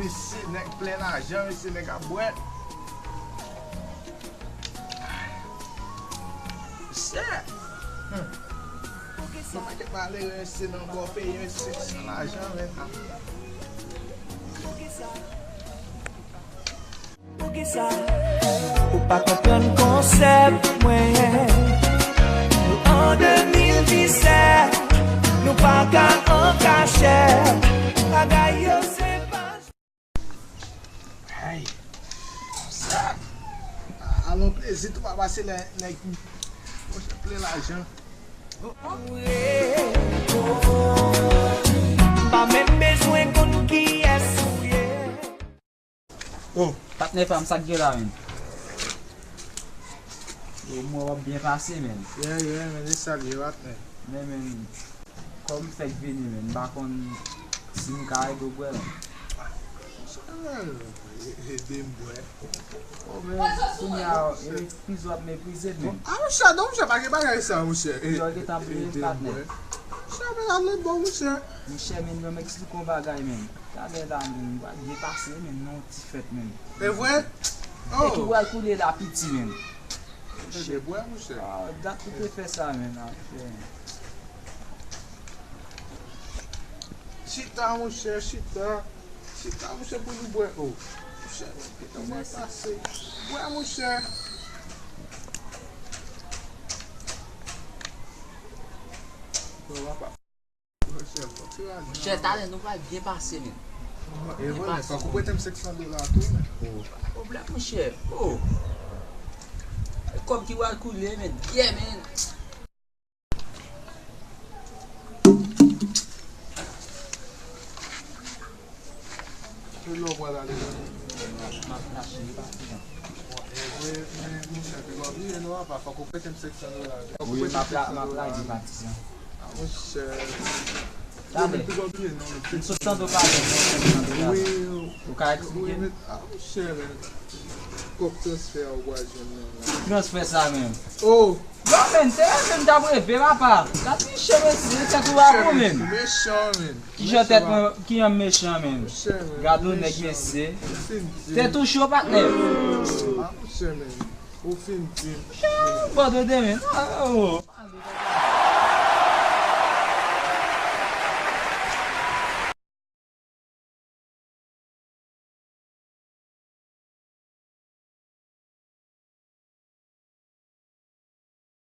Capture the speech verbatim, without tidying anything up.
Mesye, nèg plen lajan, mesye, nèg ap bwè. Mesye! Hmm. Yon pakèt malere, mesye, nan bò peyi, mesye, san lajan, men. Poukisa ou pa konprann konsèp mwen? Nou an de mil disèt, nou pa ka an kachèt. Bagay yo se pa Ay, sa. Alon plezi tou pa pase lè nèg monchè plen lajan. M pa menm bezwen konn kiyès ou ye. Oh, patnè pa m, sa k gen la menm? Yo, mwen w ap byen pase menm. Yeah, yeah, men e sa l ye, patnè. Men menm, kòm m fèk vini menm, m pa konn si m ka ede w bwè menm. Ede m bwè. Oh, men, kounye a, e meprize w ap meprize m menm. Ah, monchè, non, monchè, pa gen bagay sa, monchè. Yo, gentan bliye, patnè. Monchè, men ale bon, monchè. Monchè, men, ban m eksplike w yon bagay menm. Talè la, menm, m pral byen pase, menm, nan yon ti fèt, menm. E vre? Oh! Fèt ou pral koule la piti, menm. Tande bwè, monchè. Ah, dat ou te fè sa, menm, afè. Chita, monchè, chita. Chita, monchè, pou nou bwè. Oh, monchè, kòman pase? Bwè, monchè. Bon, papa. Monchè, talè nou pral byen pase, men. E vre, men fòk ou prete m senk san dola tou, men. Oh, pa pwoblèm, monchè. Oh. Kòb ki pral koule, men. Yeah, men. Ki lè w pral ale la? M ap mache, m pa finan. Bon, e vre, men, monchè, piga w bliye non, apa, fòk ou prete m senk san dola. Wi, m ap la, m ap lage patizan. Ah, monchè. Talè. Piga w bliye non, men. M sot tande w pale de senk san dola. Wi. Ou ka eksplike m? Ah, monchè, men. Kòb transfè a ou pral jwenn nan la. Ki transfè sa menm? Oh! Bon, men, se reve m t ap reve, papa. Gad Michè, mesye, tèt ou pa bon, men. Mechan, men. Kijan tèt mwen, kijan m mechan, men. Gad yon nèg, mesye. Tèt ou cho, patnè. Ah, monchè, men. Ou fin di m. Bò de demen. Ah, oh.